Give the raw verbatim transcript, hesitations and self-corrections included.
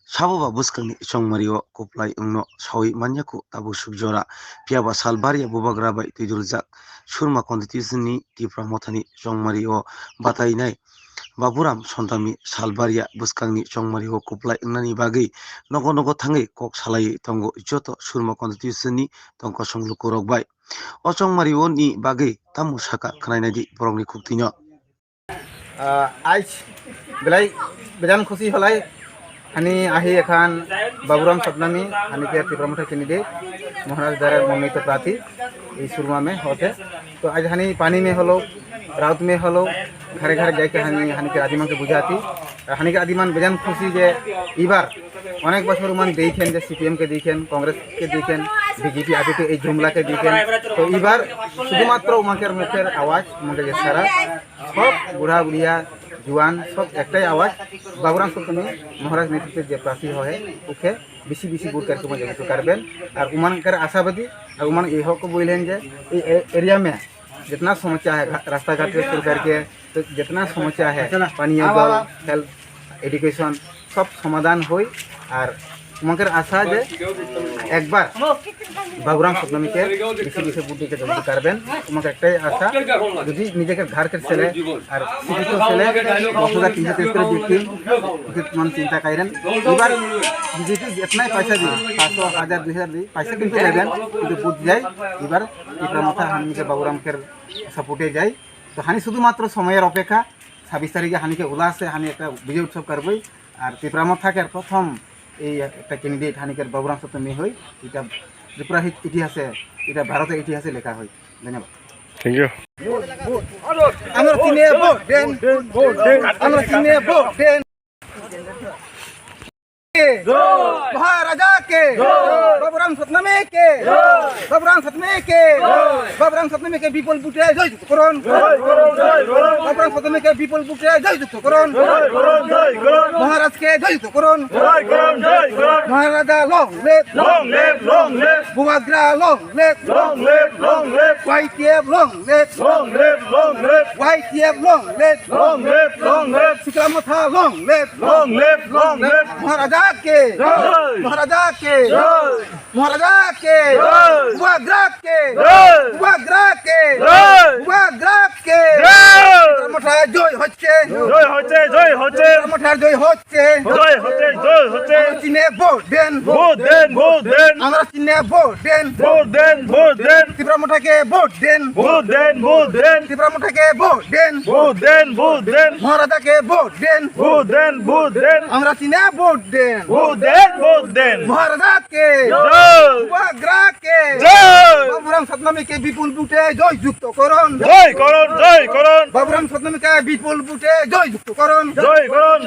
Sabo ba bwskangni chongmario kwplai wngno sawi manya kho tabuk suk jora. Phiya ba sal baria bubagra bai twiduljak Surma constituency ni Tipra Mothani chongmario batainai Baburam Sontami sal baria bwskangni chongmario kwplai wngnani bagwi nogo nogo thangwi kok salaiwi tongo joto Surma constituency ni tongkosong lukurok bai. O chongmario ni bagwi tamo saka khwnainai di borokni khuktwino. Ah, aij belai bejan khusi halai hani ahi ekhan Baburam Satnami hani ke Tipra Motha candidate Maharaj Dara monnoito prarthi ei Surma mein hote. To aaj hani pani mein holo, raut mein holo, ghare ghare jai ke hani hani ke adiman ke bujhati. Ar hani ke adiman bejan khusi je ibar onek bochor uman dekhen je C P M ke dekhen, Congress ke dekhen, B J P api to ei jumla ke dekhen. To ibar শুধুমাত্র উমাকের মুখের আওয়াজ, উমাকে যে সারা সব বুড়া বুড়িয়া জুয়ান সব একটাই আওয়াজ, বাবুরাম সত্যমী মহারাজ নেতৃত্বে যে প্রার্থী হয়, ওকে বেশি বেশি ভোট করকে মজা করতে পারবেন। আর উমানকার আশাবাদী, আর উমান এই হক বললেন যে এই এ-, এরিয়া মে जितना समस्या है, घा-, रास्ता घाट से शुरू करके, तो जितना समस्या है, पानी, जल, हेल्थ, एजुकेशन, सब समाधान होई। और उमाकर आशा जे एक बार बाबूराम सतनामी के बेसी बेसी बुद्धि के जल्दी करबेन। उमाकर एकटाई आशा, যদি নিজেকে ঘর কে ছেলে আর শিক্ষিত ছেলে দশ হাজার তিনশো তেইশ করে দিচ্ছি, কিছু মন চিন্তা করেন। এবার বিজেপি যেতনাই পয়সা দিবে, পাঁচশো, হাজার, দুই হাজার দিবে, পয়সা কিন্তু নেবেন, কিন্তু বুদ্ধি যাই। এবার ত্রিপুরা মাথা হামিকে বাবুরামকে সাপোর্টে যাই। তো হানি শুধুমাত্র সময়ের অপেক্ষা, ছাব্বিশ তারিখে হানিকে উলা আছে, হানি একটা বিজয় উৎসব করবই। আর ত্রিপুরা মথা থাকের প্রথম এই একটা ক্যান্ডিডেট হানিকের বাবুরাম সত্যমী হই, এটা ত্রিপুরা হি-, ইতিহাসে, এটা ভারতের ইতিহাসে লেখা হয়। ধন্যবাদ। Thank you. আমরা চিনে ভোট দেন, আমরা চিনে ভোট দেন। কে? জয়। মহারাজা কে? জয়। বাবুরাম সতনামে কে? জয়। বাবুরাম সতনামে কে? জয়। বাবুরাম সতনামে কে বিপুল ভোটে জয়যুক্ত করুন। জয় করুন, জয় করুন। বাবুরাম সতনামে কে বিপুল ভোটে জয়যুক্ত করুন। জয় করুন, জয় করুন। মহারাজকে জয়যুক্ত করুন। জয় করুন, জয় করুন। মহারাজা long live। Long live, long live। বুবাগ্রা long live। Long live, long live। Y T F long live। Long live, long live। Y T F long live। Long live, long live। সিকলা মথা long live। Long live, long live। মহারাজা কে? জয়। মহারাজা কে? জয়। মহারাজা কে? জয়। বুবাগ্রা কে? জয়। বুবাগ্রা কে? জয়। বুবাগ্রা কে? জয়। মঠার জয় হচ্ছে। জয় হচ্ছে, জয় হচ্ছে। মঠার জয় হচ্ছে। জয় হচ্ছে, জয় হচ্ছে। আমরা চিহ্নে ভোট দেন। ভোট দেন, ভোট দেন। আমরা চিহ্নে ভোট দেন। ভোট দেন, ভোট দেন। ত্রিপুরা মঠাকে ভোট দেন। ভোট দেন, ভোট দেন। ত্রিপুরা মঠাকে ভোট দেন। ভোট দেন, ভোট দেন। মহারাজাকে ভোট দেন। ভোট দেন, ভোট দেন। আমরা চিহ্নে ভোট দেন। ভোট দেন, ভোট দেন। মহারাজাকে জয়। বুবাগ্রাকে জয়। বাবুরাম সতনামীকে বিপুল ভোটে জয়যুক্ত করুন। জয় করুন, জয় করুন। বাবুরাম সতনামীকে বিপুল ভোটে জয়যুক্ত করুন। জয় করুন।